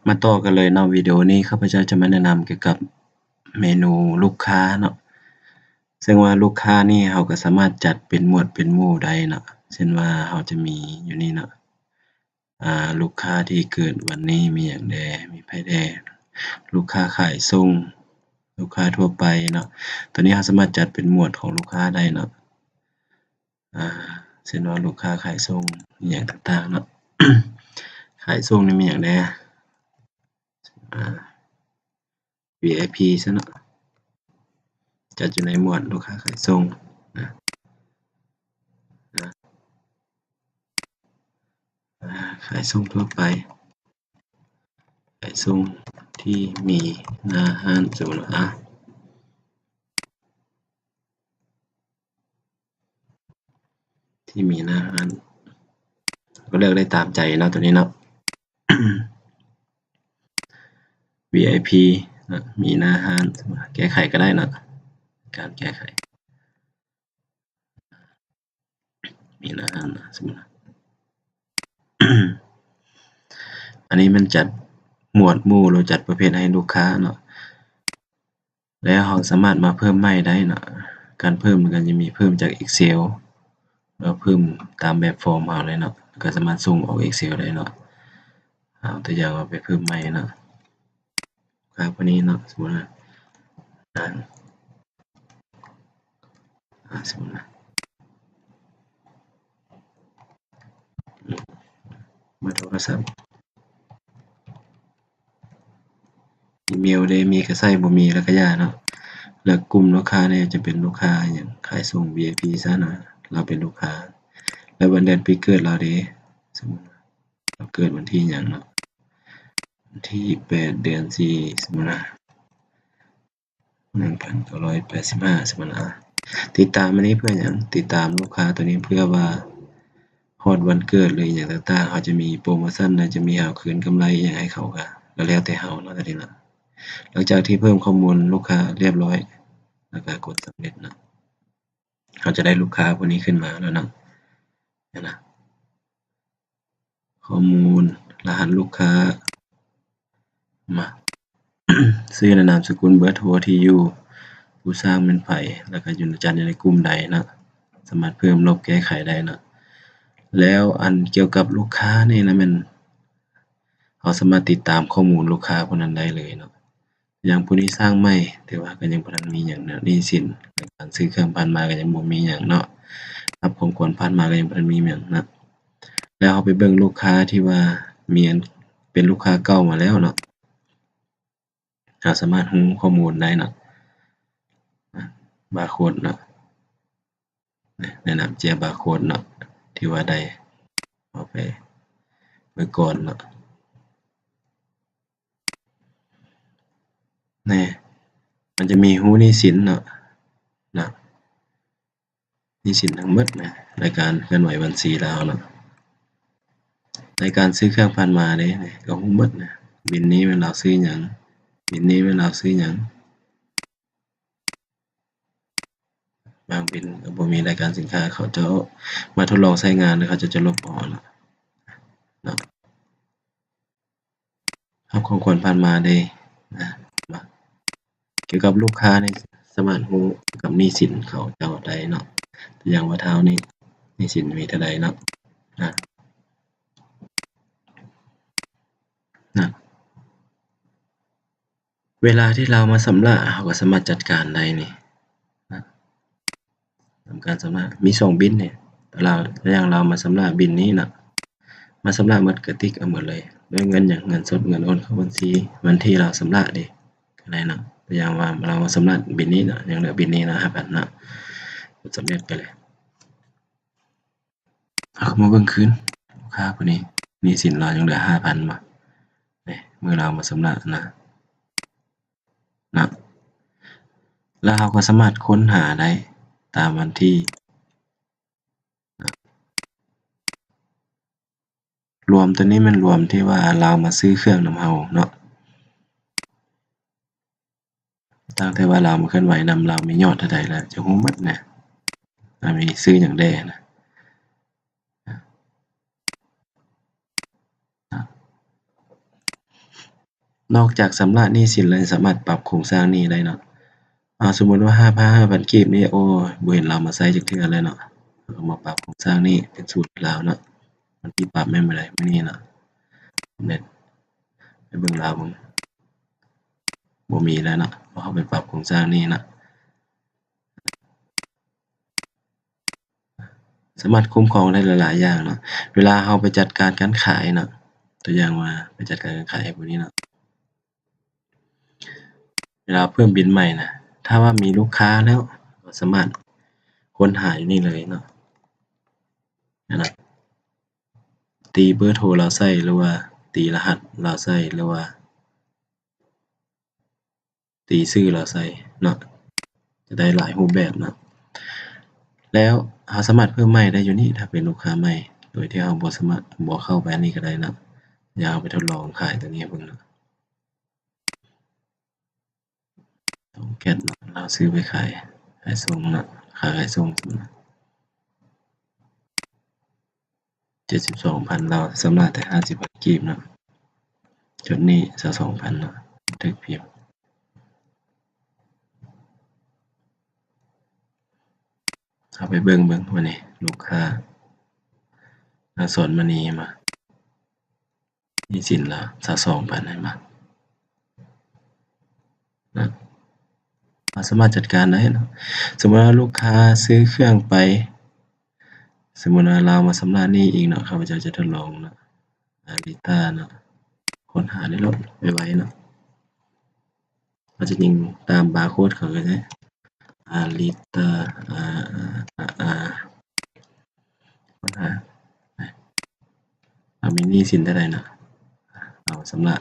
ມາຕໍ່ກັນເລີຍເນາະ, ວິດີໂອນີ້ຂ້າພະເຈົ້າຈະມາແນະນຳກ່ຽວກັບເມນູລູກຄ້າເນາະ. ເຊິ່ງວ່າລູກຄ້ານີ້ເຮົາກໍສາມາດຈັດເປັນໝວດເປັນໝູ່ໄດ້ເນາະ, ເຊັ່ນວ່າເຮົາຈະມີຢູ່ນີ້ເນາະ, ອາ ລູກຄ້າທີ່ເກີດວັນນີ້ມີຫຍັງແດ່, ມີໃຜແດ່, ລູກຄ້າຂາຍສົ່ງ, ລູກຄ້າທົ່ວໄປເນາະ. ໂຕນີ້ເຮົາສາມາດຈັດເປັນໝວດຂອງລູກຄ້າໄດ້ເນາະ. ອາ ເຊັ່ນວ່າລູກຄ້າຂາຍສົ່ງອີ່ຫຍັງຕ່າງໆເນາະ, ຂາຍສົ່ງນີ້ມີຫຍັງແດ່? ອາ ວີໄອພີ ຊະເນາະ, ຈັດຢູ່ໃນໝວດລູກຄ້າຂາຍສົ່ງນະ, ນະ ອາ ຂາຍສົ່ງທົ່ວໄປ, ຂາຍສົ່ງທີ່ມີໜ້າຮ້ານ ສົມມຸດວ່າ ອາ ທີ່ມີໜ້າຮ້ານ ກໍເລືອກໄດ້ຕາມໃຈເນາະ ໂຕນີ້ເນາະ. ວີໄອພີ ເນາະ ມີໜ້າຮ້ານ ແກ້ໄຂກໍໄດ້ເນາະ, ການແກ້ໄຂ ມີໜ້າຮ້ານ ສົມມຸດ ອັນນີ້ມັນຈັດໝວດໝູ່ ຫຼື ຈັດປະເພດໃຫ້ລູກຄ້າເນາະ. ແລ້ວເຮົາສາມາດມາເພີ່ມໃໝ່ໄດ້ເນາະ, ການເພີ່ມມັນກໍຈະມີເພີ່ມຈາກ Excel ແລ້ວເພີ່ມຕາມແບບຟອມເຮົາເລີຍເນາະ, ກໍສາມາດສົ່ງອອກ Excel ໄດ້ເນາະ. ເອົາຕົວຢ່າງວ່າໄປເພີ່ມໃໝ່ເນາະ, ພວກນີ້ເນາະ, ສົມມຸດວ່າ ອາ ສົມມຸດວ່າ ເບີໂທລະສັບ ອີເມວເດ ມີກໍໃສ່ ບໍ່ມີແລ້ວກໍຢ່າເນາະ. ແລ້ວກຸ່ມລູກຄ້ານີ້ຈະເປັນລູກຄ້າຫຍັງ? ຂາຍສົ່ງ ວີໄອພີ ຊະນະ, ລາວເປັນລູກຄ້າ. ແລ້ວວັນເດືອນປີເກີດລາວເດ ສົມມຸດວ່າ ລາວເກີດວັນທີຫຍັງເນາະ? ວັນທີແປດ ເດືອນສີ່ ສົມມຸດວ່າ ໜຶ່ງພັນເກົ້າຮ້ອຍແປດສິບຫ້າ ສົມມຸດວ່າ. ຕິດຕາມອັນນີ້ເພື່ອຫຍັງ? ຕິດຕາມລູກຄ້າໂຕນີ້ເພື່ອວ່າຮອດວັນເກີດ ຫຼື ຫຍັງຕ່າງໆ ເຮົາຈະມີໂປຣໂມຊັນ ແລະ ຈະມີເອົາຄືນກຳໄລອີ່ຫຍັງໃຫ້ເຂົາ ກະ ກະແລ້ວແຕ່ເຮົາເນາະ ຕອນນີ້ເນາະ. ຫຼັງຈາກທີ່ເພີ່ມຂໍ້ມູນລູກຄ້າລຽບຮ້ອຍ ແລ້ວກະກົດສຳເລັດເນາະ, ເຮົາຈະໄດ້ລູກຄ້າຜູ້ນີ້ຂຶ້ນມາແລ້ວເນາະ, ເຫັນນະ. ຂໍ້ມູນ ລະຫັດລູກຄ້າ ມາ ຊື່ ແລະ ນາມສະກຸນ, ເບີໂທ, ທີ່ຢູ່, ຜູ້ສ້າງແມ່ນໃຜ ແລ້ວກະຢູ່ໃນ ຈັດຢູ່ໃນກຸ່ມໃດເນາະ, ສາມາດເພີ່ມລົບແກ້ໄຂໄດ້ເນາະ. ແລ້ວອັນກ່ຽວກັບລູກຄ້ານີ້ນະ ແມ່ນເຮົາສາມາດຕິດຕາມຂໍ້ມູນລູກຄ້າຜູ້ນັ້ນໄດ້ເລີຍເນາະ. ຢ່າງຜູ້ນີ້ສ້າງໃໝ່ ແຕ່ວ່າກໍຍັງບໍ່ທັນມີຫຍັງເນາະ, ໜີ້ສິນ ການຊື້ເຄື່ອງຜ່ານມາກໍຍັງບໍ່ມີຫຍັງເນາະ, ຮັບຂອງຂວັນຜ່ານມາກໍຍັງບໍ່ທັນມີຫຍັງເນາະ. ແລ້ວເຮົາໄປເບິ່ງລູກຄ້າທີ່ວ່າມີອັນເປັນລູກຄ້າເກົ່າມາແລ້ວເນາະ, ເຮົາສາມາດຮູ້ຂໍ້ມູນໄດ້ເນາະ, ບາໂຄດເນາະ. ແນະນຳເຈ້ຍບາໂຄດເນາະ ທີ່ວ່າໄດ້ເອົາໄປເມື່ອກ່ອນເນາະ. ແນະ ມັນຈະມີຮູ້ໜີ້ສິນເນາະ ເນາະ ໜີ້ສິນທັງໝົດນະ ລາຍການເຄື່ອນໄຫວບັນຊີລາວເນາະ, ລາຍການຊື້ເຄື່ອງຜ່ານມາເດ້ ກໍຮູ້ໝົດນະ, ບິນນີ້ແມ່ນລາວຊື້ຫຍັງ ບິນນີ້ແມ່ນລາວຊື້ຫຍັງ. ບາງບິນກໍບໍ່ມີລາຍການສິນຄ້າ, ເຂົາເຈົ້າມາທົດລອງໃຊ້ງານ ແລ້ວເຂົາເຈົ້າຈະລົບອອກເນາະ, ເນາະ. ຮັບຂອງຂວັນຜ່ານມາເດ້ ນະ ກ່ຽວກັບລູກຄ້ານີ້ ສາມາດຮູ້ກ່ຽວກັບໜີ້ສິນເຂົາເຈົ້າໄດ້ເນາະ, ຕົວຢ່າງວ່າທ້າວນີ້ ໜີ້ສິນມີເທົ່າໃດເນາະ ນະ ນະ. ເວລາທີ່ລາວມາຊຳລະ ເຮົາກໍສາມາດຈັດການໄດ້ນີ້ນະ, ທຳການຊຳລະ ມີສອງບິນນີ້ ລາວ ຢ່າງລາວມາຊຳລະບິນນີ້ນະ, ມາຊຳລະໝົດ ກະຕິກເອົາໝົດເລີຍ ດ້ວຍເງິນຫຍັງ ເງິນສົດ ເງິນໂອນເຂົ້າບັນຊີ ວັນທີລາວຊຳລະເດ້ ກໍໄດ້ນະ. ຕົວຢ່າງວ່າລາວມາຊຳລະບິນນີ້ນະ, ຍັງເຫຼືອບິນນີ້ນະ ຫ້າພັນນະ, ກົດສຳເລັດໄປເລີຍ. ເຮົາກໍມາເບິ່ງຄືນ ລູກຄ້າຜູ້ນີ້ ໜີ້ສິນລາວຍັງເຫຼືອຫ້າພັນບໍ່ ນີ້ ມື້ລາວມາຊຳລະນະ ນະ. ແລ້ວເຮົາກໍສາມາດຄົ້ນຫາໄດ້ຕາມວັນທີນະ, ລວມໂຕນີ້ແມ່ນລວມທີ່ວ່າລາວມາຊື້ເຄື່ອງນຳເຮົາເນາະ. ຕັ້ງແຕ່ວ່າລາວມາເຄື່ອນໄຫວນຳ ລາວມີຍອດເທົ່າໃດ ລາວຈະຮູ້ໝົດນະ, ລາວມີຊື້ຫຍັງແດ່ນະ. ນອກຈາກຊຳລະໜີ້ສິນແລ້ວ ສາມາດປັບໂຄງສ້າງໜີ້ໄດ້ເນາະ. ອາ ສົມມຸດວ່າ ຫ້າພັນ ຫ້າພັນກີບນີ້ ໂອ້ ບໍ່ເຫັນລາວມາໃຊ້ຈັກເທື່ອແລ້ວເນາະ. ເຮົາກໍມາປັບໂຄງສ້າງນີ້ເປັນສູດລາວເນາະ. ວັນທີປັບແມ່ນມື້ໃດ? ມື້ນີ້ເນາະ. ເນັດ ໄປເບິ່ງລາວເບິ່ງ. ບໍ່ມີແລ້ວເນາະ ເພາະເຮົາໄປປັບໂຄງສ້າງນີ້ເນາະ. ສາມາດຄຸ້ມຄອງໄດ້ຫຼາຍໆຢ່າງເນາະ. ເວລາເຮົາໄປຈັດການການຂາຍເນາະ, ຕົວຢ່າງວ່າໄປຈັດການການຂາຍໃຫ້ຜູ້ນີ້ເນາະ, ເວລາເພີ່ມບິນໃໝ່ນະ, ຖ້າວ່າມີລູກຄ້າແລ້ວ ກໍສາມາດຄົ້ນຫາຢູ່ນີ້ເລີຍເນາະ. ອັນນັ້ນ ຕີເບີໂທລາວໃສ່ ຫຼືວ່າຕີລະຫັດລາວໃສ່ ຫຼືວ່າ ຕີຊື່ລາວໃສ່ເນາະ, ຈະໄດ້ຫຼາຍຮູບແບບເນາະ. ແລ້ວເຮົາສາມາດເພີ່ມໃໝ່ໄດ້ຢູ່ນີ້ ຖ້າເປັນລູກຄ້າໃໝ່ ໂດຍທີ່ເຮົາບໍ່ສາມາດ ບໍ່ເຂົ້າໄປອັນນີ້ກໍໄດ້ເນາະ. ດຽວເຮົາໄປທົດລອງຂາຍຕົວນີ້ໃຫ້ເບິ່ງເນາະ. ສອງແກັດເນາະ ລາວຊື້ໄປຂາຍ ຂາຍສົ່ງເນາະ, ຂາຍ ຂາຍສົ່ງ ເຈັດສິບສອງພັນ ລາວຊຳລະແຕ່ຫ້າສິບພັນກີບເນາະ. ຈຸດນີ້ຊາວສອງພັນເນາະ ຖືກພິມ. ເຮົາໄປເບິ່ງເບິ່ງວ່ານີ້ ລູກຄ້າ ອາ ສອນມະນີມາ ໜີ້ສິນລາວຊາວສອງພັນ ເຫັນບໍ່ນະ? ເຮົາສາມາດຈັດການໄດ້ເນາະ. ສົມມຸດວ່າລູກຄ້າຊື້ເຄື່ອງໄປ, ສົມມຸດວ່າລາວມາຊຳລະໜີ້ອີກເນາະ, ຂ້າພະເຈົ້າຈະທົດລອງເນາະ. ອາລິຕາເນາະ, ຄົ້ນຫາໄດ້ໂລດ ໄວໆເນາະ. ເຮົາຈະຍິງຕາມບາໂຄດເຂົາກໍໄດ້ ອາລິຕາ ອາ ອາ ອາ ອາ ຄົ້ນຫາ ເຮົາມີໜີ້ສິນເທົ່າໃດເນາະ ເອົາຊຳລະ.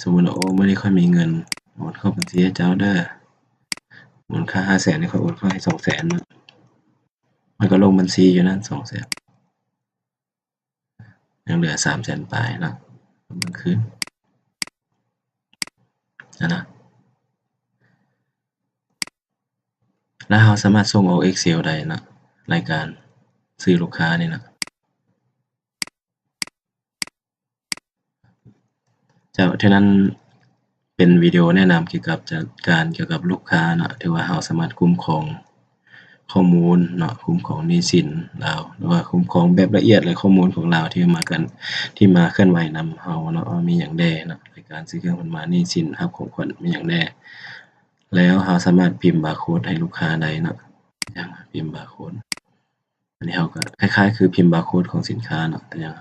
ສົມມຸດວ່າ ໂອ້ ມື້ນີ້ຂ້ອຍມີເງິນ ໂອນເຂົ້າບັນຊີໃຫ້ເຈົ້າເດີ, ມູນຄ່າຫ້າແສນນີ້ ຂ້ອຍໂອນເຂົ້າໃຫ້ສອງແສນເນາະ. ມັນກໍລົງບັນຊີຢູ່ນັ້ນສອງແສນ ຍັງເຫຼືອສາມແສນປາຍເນາະ, ເບິ່ງຄືນ ຫັ້ນນະ. ແລ້ວເຮົາສາມາດສົ່ງອອກ Excel ໄດ້ເນາະ, ລາຍການຊື້ລູກຄ້ານີ້ເນາະ. ເຈົ້າ ເທົ່ານັ້ນເປັນວິດີໂອແນະນຳກ່ຽວກັບຈັດການກ່ຽວກັບລູກຄ້າເນາະ, ຖືວ່າເຮົາສາມາດຄຸ້ມຄອງ ຂໍ້ມູນເນາະ, ຄຸ້ມຄອງໜີ້ສິນລາວ ຫຼືວ່າຄຸ້ມຄອງແບບລະອຽດ ແລະ ຂໍ້ມູນຂອງລາວທີ່ມາກັນ ທີ່ມາເຄື່ອນໄຫວນຳເຮົາເນາະ ວ່າມີຫຍັງແດ່ເນາະ, ລາຍການຊື້ເຄື່ອງເພິ່ນມາ, ໜີ້ສິນ, ຮັບຂອງຂວັນ ມີຫຍັງແດ່. ແລ້ວເຮົາສາມາດພິມບາໂຄດໃຫ້ລູກຄ້າໄດ້ເນາະ, ຢ່າງພິມບາໂຄດ ອັນນີ້ເຮົາກໍຄ້າຍໆຄືພິມບາໂຄດຂອງສິນຄ້າເນາະ, ແຕ່ຢາກ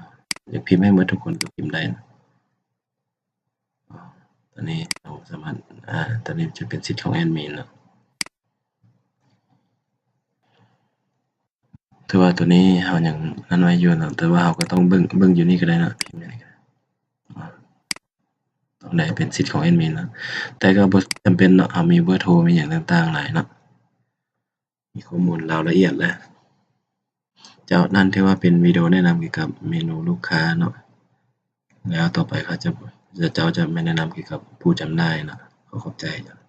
ຢາກພິມໃຫ້ໝົດທຸກຄົນກໍພິມໄດ້ເນາະ. ຕອນນີ້ເຮົາສາມາດ ອາ ຕອນນີ້ຈະເປັນສິດຂອງແອດມິນເນາະ. ຖືວ່າຕົວນີ້ເຮົາຍັງນັ້ນໄວ້ຢູ່ເນາະ, ແຕ່ວ່າເຮົາກໍຕ້ອງເບິ່ງ ເບິ່ງຢູ່ນີ້ກໍໄດ້ເນາະ, ພິມຢູ່ນີ້ກໍໄດ້. ອາ ຕົງໃດເປັນສິດຂອງແອດມິນເນາະ, ແຕ່ກໍບໍ່ຈຳເປັນເນາະ, ເຮົາມີເບີໂທ ມີຫຍັງຕ່າງໆຫຼາຍເນາະ. ມີຂໍ້ມູນລາວລະອຽດແລ້ວ. ເຈົ້າ, ນັ້ນຖືວ່າເປັນວິດີໂອແນະນຳກ່ຽວກັບເມນູລູກຄ້າເນາະ. ແລ້ວຕໍ່ໄປເຂົາຈະ ເຈົ້າຈະມາແນະນຳກ່ຽວກັບຜູ້ຈຳໜ່າຍເນາະ. ຂໍຂອບໃຈເຈົ້າ.